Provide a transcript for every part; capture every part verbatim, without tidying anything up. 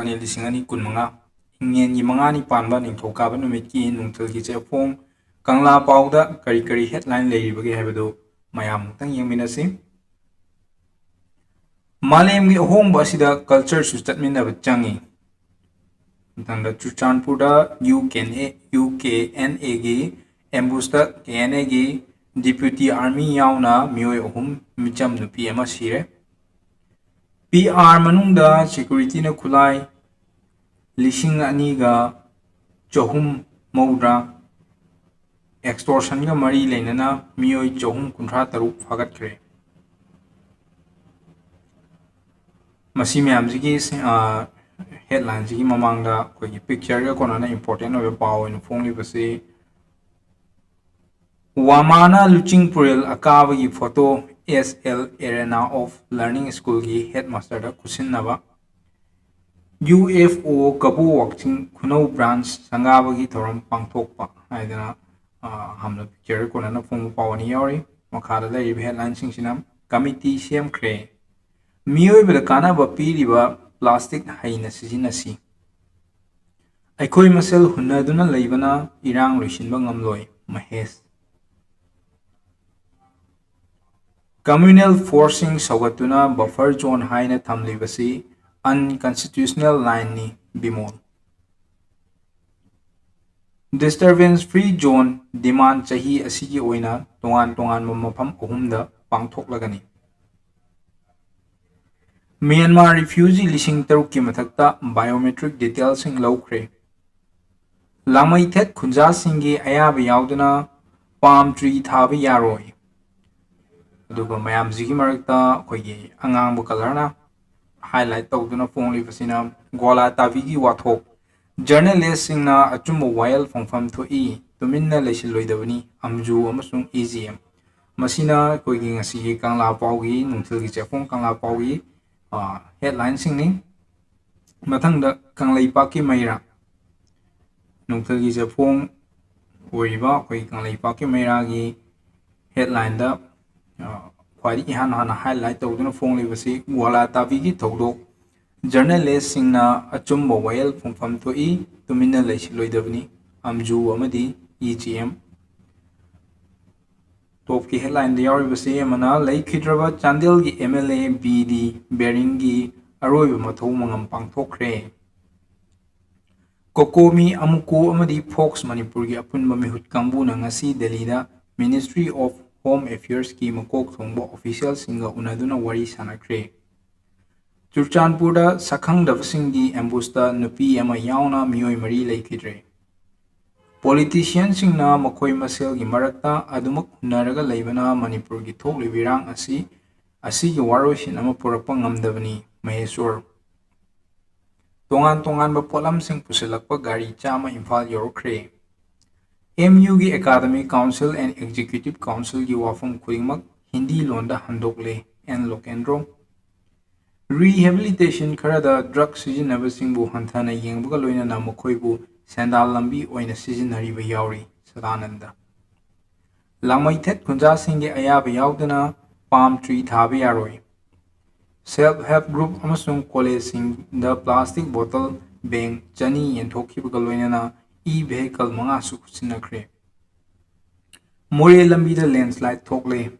ꯂꯤꯁꯤꯡ ꯑꯅꯤ ꯀꯨꯟꯃꯉꯥ, ꯏꯪꯉꯦꯟꯒꯤ ꯃꯉꯥꯅꯤ ꯄꯥꯟꯕ ꯅꯤꯡꯊꯧꯀꯥꯕ ꯅꯨꯃꯤꯠꯀꯤ ꯅꯨꯡꯊꯤꯜꯒꯤ ꯆꯦꯐꯣꯡ ꯀꯪꯂꯥ ꯄꯥꯎꯗ ꯀꯔꯤ ꯀꯔꯤ headline ꯂꯩꯔꯤꯕꯒꯦ ꯍꯥꯏꯕꯗꯨ ꯃꯌꯥꯝ ꯑꯃꯨꯛꯇꯪ ꯌꯦꯡꯃꯤꯟꯅꯁꯤ꯫ ꯃꯥꯂꯦꯝꯒꯤ ꯑꯍꯣꯡꯕ ꯑꯁꯤꯗ cultureꯁꯨ ꯆꯠꯃꯤꯟꯅꯕ ꯆꯪꯏ꯫ ꯃꯊꯪꯗ ꯆꯨꯔꯆꯥꯟꯄꯨꯔꯗ U K N A, U K N ꯑꯦꯒꯤ ambushꯇ ꯀꯦ ꯑꯦꯟ ꯑꯦꯒꯤ deputy army ꯌꯥꯎꯅ ꯃꯤꯑꯣꯏ ꯑꯍꯨꯝ, ꯃꯤꯆꯝ ꯅꯨꯄꯤ ꯑꯃ ꯁꯤꯔꯦ꯫ ꯄꯤ ꯑꯥꯔ ꯃꯅꯨꯡꯗ securityꯅ ꯈꯨꯠꯂꯥꯏ ꯂꯤꯁꯤꯡ ꯑꯅꯤꯒ ꯆꯍꯨꯝ ꯃꯧꯗ꯭ꯔꯥ, extortionꯒ ꯃꯔꯤ ꯂꯩꯅꯅ ꯃꯤꯑꯣꯏ ꯆꯍꯨꯝ ꯀꯨꯟꯊ꯭ꯔꯥ ꯇꯔꯨꯛ ꯐꯥꯒꯠꯈ꯭ꯔꯦ꯫ ꯃꯁꯤ ꯃꯌꯥꯝꯁꯤꯒꯤ, ꯑ, headlineꯁꯤꯒꯤ ꯃꯃꯥꯡꯗ ꯑꯩꯈꯣꯏꯒꯤ pictureꯒ ꯀꯣꯟꯅꯅ important ꯑꯣꯏꯕ ꯄꯥꯎ ꯑꯣꯏꯅ ꯐꯣꯡꯂꯤꯕꯁꯤ, ꯋꯥꯃꯥꯅ ꯂꯨꯆꯤꯡꯄꯨꯔꯦꯜ ꯑꯀꯥꯕꯒꯤ photo, S L Arena of Learning Schoolꯒꯤ headmasterꯗ ꯈꯨꯠꯁꯤꯟꯅꯕ, ꯌꯨ ꯑꯦꯐ ꯑꯣ ꯀꯕꯣ ꯋꯥꯛꯆꯤꯡ ꯈꯨꯅꯧ branch ꯁꯪꯒꯥꯕꯒꯤ ꯊꯧꯔꯝ ꯄꯥꯡꯊꯣꯛꯄ ꯍꯥꯏꯗꯅ, ꯑ, ꯑꯍꯥꯟꯕ picture ꯀꯣꯟꯅꯅ ꯐꯣꯡꯕ ꯄꯥꯎ ꯑꯅꯤ ꯌꯥꯎꯔꯤ꯫ ꯃꯈꯥꯗ ꯂꯩꯔꯤꯕ headlineꯁꯤꯡꯁꯤꯅ committee ꯁꯦꯝꯈ꯭ꯔꯦ꯫ ꯃꯤꯑꯣꯏꯕꯗ ꯀꯥꯟꯅꯕ ꯄꯤꯔꯤꯕ plastic ꯍꯩꯅ ꯁꯤꯖꯤꯟꯅꯁꯤ꯫ ꯑꯩꯈꯣꯏ ꯃꯁꯦꯜ ꯍꯨꯟꯅꯗꯨꯅ ꯂꯩꯕꯅ ꯏꯔꯥꯡ ꯂꯣꯏꯁꯤꯟꯕ ꯉꯝꯂꯣꯏ, ꯃꯍꯦꯁ꯫ Communal forceꯁꯤꯡ ꯁꯧꯒꯠꯇꯨꯅ buffer zone ꯍꯥꯏꯅ ꯊꯝꯂꯤꯕꯁꯤ unconstitutional lineꯅꯤ, Bimol. Disturbance free zone demand ꯆꯍꯤ ꯑꯁꯤꯒꯤ ꯑꯣꯏꯅ ꯇꯣꯉꯥꯟ ꯇꯣꯉꯥꯟꯕ ꯃꯐꯝ ꯑꯍꯨꯝꯗ ꯄꯥꯡꯊꯣꯛꯂꯒꯅꯤ꯫ ꯃ꯭ꯌꯥꯟꯃꯥꯔ refugee ꯂꯤꯁꯤꯡ ꯇꯔꯨꯛꯀꯤ ꯃꯊꯛꯇ biometric detailꯁꯤꯡ ꯂꯧꯈ꯭ꯔꯦ꯫ ꯂꯥꯡꯃꯩꯊꯦꯠ ꯈꯨꯟꯖꯥꯁꯤꯡꯒꯤ ꯑꯌꯥꯕ ꯌꯥꯎꯗꯅ palm tree ꯊꯥꯕ ꯌꯥꯔꯣꯏ꯫ ꯑꯗꯨꯒ ꯃꯌꯥꯝꯁꯤꯒꯤ ꯃꯔꯛꯇ ꯑꯩꯈꯣꯏꯒꯤ ꯑꯉꯥꯡꯕ colourꯅ highlight ꯇꯧꯗꯨꯅ ꯐꯣꯡꯂꯤꯕꯁꯤꯅ ꯒ꯭ꯋꯥꯂꯥ ꯇꯥꯕꯤꯒꯤ ꯋꯥꯊꯣꯛ, journalistꯁꯤꯡꯅ ꯑꯆꯨꯝꯕ ꯋꯥꯌꯦꯜ ꯐꯪꯐꯝ ꯊꯣꯛꯏ, ꯇꯨꯃꯤꯟꯅ ꯂꯩꯁꯤꯜꯂꯣꯏꯗꯕꯅꯤ, ꯑꯝꯖꯨ ꯑꯃꯁꯨꯡ ꯏ ꯖꯤ ꯑꯦꯝ꯫ ꯃꯁꯤꯅ ꯑꯩꯈꯣꯏꯒꯤ ꯉꯁꯤꯒꯤ ꯀꯪꯂꯥ ꯄꯥꯎꯒꯤ, ꯅꯨꯡꯊꯤꯜꯒꯤ ꯆꯦꯐꯣꯡ ꯀꯪꯂꯥ ꯄꯥꯎꯒꯤ, ꯑ, headlineꯁꯤꯡꯅꯤ꯫ ꯃꯊꯪꯗ ꯀꯪꯂꯩꯄꯥꯛꯀꯤ ꯃꯩꯔꯥ꯫ ꯅꯨꯡꯊꯤꯜꯒꯤ ꯆꯦꯐꯣꯡ ꯑꯣꯏꯔꯤꯕ ꯑꯩꯈꯣꯏ ꯀꯪꯂꯩꯄꯥꯛꯀꯤ ꯃꯩꯔꯥꯒꯤ headlineꯗ, ꯑ, ꯈ꯭ꯋꯥꯏꯗꯒꯤ ꯏꯍꯥꯟ ꯍꯥꯟꯅ highlight ꯇꯧꯗꯨꯅ ꯐꯣꯡꯂꯤꯕꯁꯤ ꯒ꯭ꯋꯥꯂꯥ ꯇꯥꯕꯤꯒꯤ ꯊꯧꯗꯣꯛ, ꯖꯔꯅꯦꯂꯤꯁꯁꯤꯡꯅ ꯑꯆꯨꯝꯕ ꯋꯥꯌꯦꯜ ꯐꯣꯡꯐꯝ ꯊꯣꯛꯏ, ꯇꯨꯃꯤꯟꯅ ꯂꯩꯁꯤꯜꯂꯣꯏꯗꯕꯅꯤ, ꯑꯝꯖꯨ ꯑꯃꯗꯤ ꯏ ꯖꯤ ꯑꯦꯝ꯫ ꯇꯣꯞꯀꯤ ꯍꯦꯗꯂꯥꯏꯟꯗ ꯌꯥꯎꯔꯤꯕꯁꯤ ꯑꯃꯅ, ꯂꯩꯈꯤꯗ꯭ꯔꯕ ꯆꯥꯟꯗꯦꯜꯒꯤ M L A B D ꯕꯦꯔꯤꯡꯒꯤ ꯑꯔꯣꯏꯕ ꯃꯊꯧ ꯃꯉꯝ ꯄꯥꯡꯊꯣꯛꯈ꯭ꯔꯦ꯫ ꯀꯣꯀꯣꯃꯤ, ꯑꯃꯨꯀꯣ ꯑꯃꯗꯤ ꯐꯣꯛꯁ ꯃꯅꯤꯄꯨꯔꯒꯤ ꯑꯄꯨꯟꯕ ꯃꯤꯍꯨꯠ ꯀꯥꯡꯕꯨꯅ ꯉꯁꯤ ꯗꯦꯜꯂꯤꯗ Ministry of Home Affairsꯀꯤ ꯃꯀꯣꯛ ꯊꯣꯡꯕ ꯑꯣꯐꯤꯁꯤꯌꯦꯜꯁꯤꯡꯒ ꯎꯅꯗꯨꯅ ꯋꯥꯔꯤ ꯁꯥꯟꯅꯈ꯭ꯔꯦ꯫ ꯆꯨꯔꯆꯥꯟꯄꯨꯔꯗ ꯁꯛꯈꯪꯗꯕꯁꯤꯡꯒꯤ ꯑꯦꯝꯕꯨꯁꯇ ꯅꯨꯄꯤ ꯑꯃ ꯌꯥꯎꯅ ꯃꯤꯑꯣꯏ ꯃꯔꯤ ꯂꯩꯈꯤꯗ꯭ꯔꯦ꯫ ꯄꯣꯂꯤꯇꯤꯁꯤꯌꯟꯁꯤꯡꯅ ꯃꯈꯣꯏ ꯃꯁꯦꯜꯒꯤ ꯃꯔꯛꯇ ꯑꯗꯨꯃꯛ ꯍꯨꯟꯅꯔꯒ ꯂꯩꯕꯅ ꯃꯅꯤꯄꯨꯔꯒꯤ ꯊꯣꯛꯂꯤꯕ ꯏꯔꯥꯡ ꯑꯁꯤ, ꯑꯁꯤꯒꯤ ꯋꯥꯔꯣꯏꯁꯤꯟ ꯑꯃ ꯄꯨꯔꯛꯄ ꯉꯝꯗꯕꯅꯤ, ꯃꯍꯦꯁꯣꯔ꯫ ꯇꯣꯉꯥꯟ ꯇꯣꯉꯥꯟꯕ ꯄꯣꯠꯂꯝꯁꯤꯡ ꯄꯨꯁꯤꯜꯂꯛꯄ ꯒꯥꯔꯤ ꯆꯥꯝꯃ ꯏꯝꯐꯥꯜ ꯌꯧꯔꯛꯈ꯭ꯔꯦ꯫ ꯑꯦꯝ ꯌꯨꯒꯤ Academic Council and Executive Councilꯒꯤ ꯋꯥꯐꯝ ꯈꯨꯗꯤꯡꯃꯛ ꯍꯤꯟꯗꯤ ꯂꯣꯟꯗ ꯍꯟꯗꯣꯛꯂꯦ, ꯑꯦꯟ ꯂꯣꯀꯦꯟꯗ꯭ꯔꯣ꯫ Rehabilitation ꯈꯔꯗ drug ꯁꯤꯖꯤꯟꯅꯕꯁꯤꯡꯕꯨ ꯍꯟꯊꯅ ꯌꯦꯡꯕꯒ ꯂꯣꯏꯅꯅ ꯃꯈꯣꯏꯕꯨ ꯁꯦꯟꯗꯥꯜ ꯂꯝꯕꯤ ꯑꯣꯏꯅ ꯁꯤꯖꯤꯟꯅꯔꯤꯕ ꯌꯥꯎꯔꯤ, ꯁꯗꯥꯅꯟꯗ꯫ ꯂꯥꯡꯃꯩꯊꯦꯠ ꯈꯨꯟꯖꯥꯁꯤꯡꯒꯤ ꯑꯌꯥꯕ ꯌꯥꯎꯗꯅ palm tree ꯊꯥꯕ ꯌꯥꯔꯣꯏ꯫ Self help group ꯑꯃꯁꯨꯡ ꯀꯣꯂꯦꯖꯁꯤꯡꯗ plastic bottle bag ꯆꯅꯤ ꯌꯦꯟꯊꯣꯛꯈꯤꯕꯒ ꯂꯣꯏꯅꯅ e-vehicle ꯃꯉꯥꯁꯨ ꯈꯨꯠꯁꯤꯟꯅꯈ꯭ꯔꯦ꯫ ꯃꯣꯔꯦ ꯂꯝꯕꯤꯗ landslide ꯊꯣꯛꯂꯦ꯫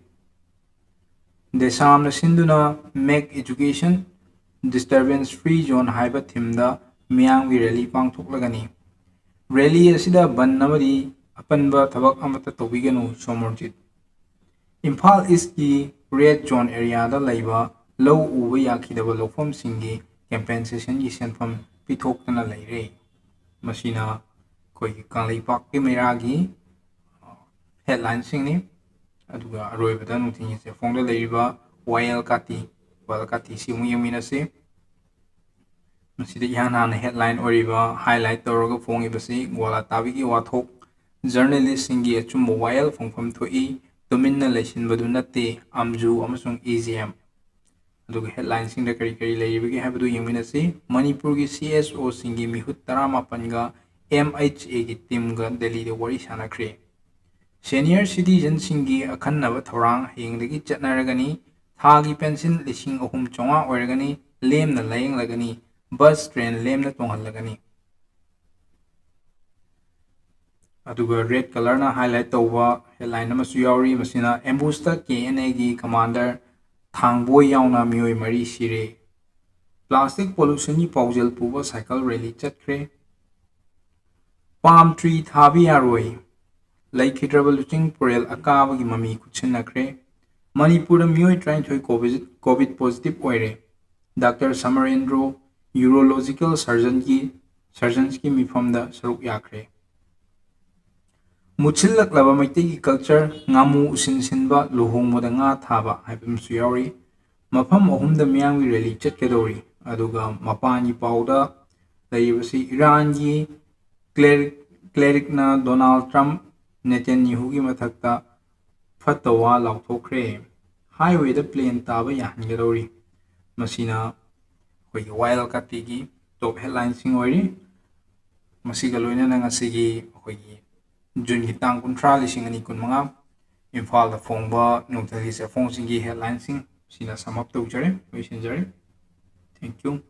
ꯗꯦꯁꯥꯝꯅ ꯁꯤꯟꯗꯨꯅ Make Education Disturbance Free Zone ꯍꯥꯏꯕ themeꯗ ꯃꯤꯌꯥꯝꯒꯤ rally ꯄꯥꯡꯊꯣꯛꯂꯒꯅꯤ꯫ Rally ꯑꯁꯤꯗ ꯕꯟ ꯑꯃꯗꯤ ꯑꯄꯟꯕ ꯊꯕꯛ ꯑꯃꯠꯇ ꯇꯧꯕꯤꯒꯅꯨ, ꯁꯣꯃꯣꯔꯖꯤꯠ꯫ ꯏꯝꯐꯥꯜ ꯏꯁꯀꯤ red zone areaꯗ ꯂꯩꯕ ꯂꯧ ꯎꯕ ꯌꯥꯈꯤꯗꯕ ꯂꯧꯐꯝꯁꯤꯡꯒꯤ compensationꯒꯤ ꯁꯦꯟꯐꯝ ꯄꯤꯊꯣꯛꯇꯅ ꯂꯩꯔꯦ꯫ ꯃꯁꯤꯅ ꯑꯩꯈꯣꯏꯒꯤ ꯀꯪꯂꯩꯄꯥꯛꯀꯤ ꯃꯩꯔꯥꯒꯤ headlineꯁꯤꯡꯅꯤ꯫ ꯑꯗꯨꯒ ꯑꯔꯣꯏꯕꯗ ꯅꯨꯡꯊꯤꯜꯒꯤ ꯆꯦꯐꯣꯡꯗ ꯂꯩꯔꯤꯕ ꯋꯥꯌꯦꯜ ꯀꯥꯇꯤ, ꯋꯥꯌꯦꯜ ꯀꯥꯇꯤꯁꯤ ꯑꯃꯨꯛ ꯌꯦꯡꯃꯤꯟꯅꯁꯤ꯫ ꯃꯁꯤꯗ ꯏꯍꯥꯟ ꯍꯥꯟꯅ headline ꯑꯣꯏꯔꯤꯕ highlight ꯇꯧꯔꯒ ꯐꯣꯡꯉꯤꯕꯁꯤ ꯒ꯭ꯋꯥꯂꯥ ꯇꯥꯕꯤꯒꯤ ꯋꯥꯊꯣꯛ, journalistꯁꯤꯡꯒꯤ ꯑꯆꯨꯝꯕ ꯋꯥꯌꯦꯜ ꯐꯣꯡꯐꯝ ꯊꯣꯛꯏ, ꯇꯨꯃꯤꯟꯅ ꯂꯩꯁꯤꯟꯕꯗꯨ ꯅꯠꯇꯦ, ꯑꯝꯖꯨ ꯑꯃꯁꯨꯡ E G M꯫ ꯑꯗꯨꯒ headlineꯁꯤꯡꯗ ꯀꯔꯤ ꯀꯔꯤ ꯂꯩꯔꯤꯕꯒꯦ ꯍꯥꯏꯕꯗꯨ ꯌꯦꯡꯃꯤꯟꯅꯁꯤ꯫ ꯃꯅꯤꯄꯨꯔꯒꯤ C S Oꯁꯤꯡꯒꯤ ꯃꯤꯍꯨꯠ ꯇꯔꯥꯃꯥꯄꯟꯒ M H Aꯒꯤ teamꯒ ꯗꯦꯜꯂꯤꯗ ꯋꯥꯔꯤ ꯁꯥꯟꯅꯈ꯭ꯔꯦ꯫ Senior citizenꯁꯤꯡꯒꯤ ꯑꯈꯟꯅꯕ ꯊꯧꯔꯥꯡ ꯍꯌꯦꯡꯗꯒꯤ ꯆꯠꯅꯔꯒꯅꯤ꯫ ꯊꯥꯒꯤ pension ꯂꯤꯁꯤꯡ ꯑꯍꯨꯝ ꯆꯥꯝꯃꯉꯥ ꯑꯣꯏꯔꯒꯅꯤ꯫ ꯂꯦꯝꯅ ꯂꯥꯌꯦꯡꯂꯒꯅꯤ, ꯕꯁ ꯇ꯭ꯔꯦꯟ ꯂꯦꯝꯅ ꯇꯣꯡꯍꯜꯂꯒꯅꯤ꯫ ꯑꯗꯨꯒ ꯔꯦꯗ ꯀꯂꯔꯅ ꯍꯥꯏꯂꯥꯏꯠ ꯇꯧꯕ ꯍꯦꯗꯂꯥꯏꯟ ꯑꯃꯁꯨ ꯌꯥꯎꯔꯤ꯫ ꯃꯁꯤꯅ ꯑꯦꯝꯕꯨꯁꯇ ꯀꯦ ꯑꯦꯟ ꯑꯦꯒꯤ ꯀꯃꯥꯟꯗꯔ ꯊꯥꯡꯕꯣꯏ ꯌꯥꯎꯅ ꯃꯤꯑꯣꯏ ꯃꯔꯤ ꯁꯤꯔꯦ꯫ ꯄ꯭ꯂꯥꯁꯇꯤꯛ ꯄꯣꯂꯨꯁꯟꯒꯤ ꯄꯥꯎꯖꯦꯜ ꯄꯨꯕ ꯁꯥꯏꯀꯜ ꯔꯦꯂꯤ ꯆꯠꯈ꯭ꯔꯦ꯫ ꯄꯥꯝ ꯇ꯭ꯔꯤ ꯊꯥꯕ ꯌꯥꯔꯣꯏ꯫ ꯂꯩꯈꯤꯗ꯭ꯔꯕ ꯂꯨꯆꯤꯡ ꯄꯨꯔꯦꯜ ꯑꯀꯥꯕꯒꯤ ꯃꯃꯤ ꯈꯨꯠꯁꯤꯟꯅꯈ꯭ꯔꯦ꯫ ꯃꯅꯤꯄꯨꯔꯗ ꯃꯤꯑꯣꯏ ꯇꯔꯥꯅꯤꯊꯣꯏ ꯀꯣꯚꯤꯗ ꯀꯣꯚꯤꯗ ꯄꯣꯖꯤꯇꯤꯚ ꯑꯣꯏꯔꯦ꯫ ꯗꯥꯛꯇꯔ ꯁꯃꯔꯦꯟꯗ꯭ꯔꯣ ꯌꯨꯔꯣꯂꯣꯖꯤꯀꯦꯜ ꯁꯔꯖꯟꯒꯤ ꯁꯔꯖꯟꯁꯀꯤ ꯃꯤꯐꯝꯗ ꯁꯔꯨꯛ ꯌꯥꯈ꯭ꯔꯦ꯫ ꯃꯨꯠꯁꯤꯜꯂꯛꯂꯕ ꯃꯩꯇꯩꯒꯤ ꯀꯜꯆꯔ, ꯉꯥꯃꯨ ꯎꯁꯤꯟ ꯁꯤꯟꯕ, ꯂꯨꯍꯣꯡꯕꯗ ꯉꯥ ꯊꯥꯕ ꯍꯥꯏꯕ ꯑꯃꯁꯨ ꯌꯥꯎꯔꯤ꯫ ꯃꯐꯝ ꯑꯍꯨꯝꯗ ꯃꯤꯌꯥꯝꯒꯤ ꯔꯦꯂꯤ ꯆꯠꯀꯗꯧꯔꯤ꯫ ꯑꯗꯨꯒ ꯃꯄꯥꯟꯒꯤ ꯄꯥꯎꯗ ꯂꯩꯔꯤꯕꯁꯤ ꯏꯔꯥꯟꯒꯤ ꯀ꯭ꯂꯦꯔꯤꯛ ꯀ꯭ꯂꯦꯔꯤꯛꯅ ꯗꯣꯅꯥꯜꯗ ꯇ꯭ꯔꯝꯞ ꯅꯦꯇꯦꯟꯌꯥꯍꯨꯒꯤ ꯃꯊꯛꯇ ꯐꯠꯇ ꯋꯥ ꯂꯥꯎꯊꯣꯛꯈ꯭ꯔꯦ꯫ ꯍꯥꯏꯋꯦꯗ ꯄ꯭ꯂꯦꯟ ꯇꯥꯕ ꯌꯥꯍꯟꯒꯗꯧꯔꯤ꯫ ꯃꯁꯤꯅ ꯑꯩꯈꯣꯏꯒꯤ ꯋꯥꯌꯦꯜ ꯀꯥꯇꯤꯒꯤ ꯇꯣꯞ ꯍꯦꯗꯂꯥꯏꯟꯁꯤꯡ ꯑꯣꯏꯔꯤ꯫ ꯃꯁꯤꯒ ꯂꯣꯏꯅꯅ ꯉꯁꯤꯒꯤ ꯑꯩꯈꯣꯏꯒꯤ ꯖꯨꯟꯒꯤ ꯇꯥꯡ ꯀꯨꯟꯊ꯭ꯔꯥ, ꯂꯤꯁꯤꯡ ꯑꯅꯤ ꯀꯨꯟꯃꯉꯥ, ꯏꯝꯐꯥꯜꯗ ꯐꯣꯡꯕ ꯅꯣꯡꯊꯛꯀꯤ ꯆꯦꯐꯣꯡꯁꯤꯡꯒꯤ ꯍꯦꯗꯂꯥꯏꯟꯁꯤꯡ ꯁꯤꯅ ꯁꯝ ꯑꯞ ꯇꯧꯖꯔꯦ, ꯂꯣꯏꯁꯤꯟꯖꯔꯦ꯫ Thank you꯫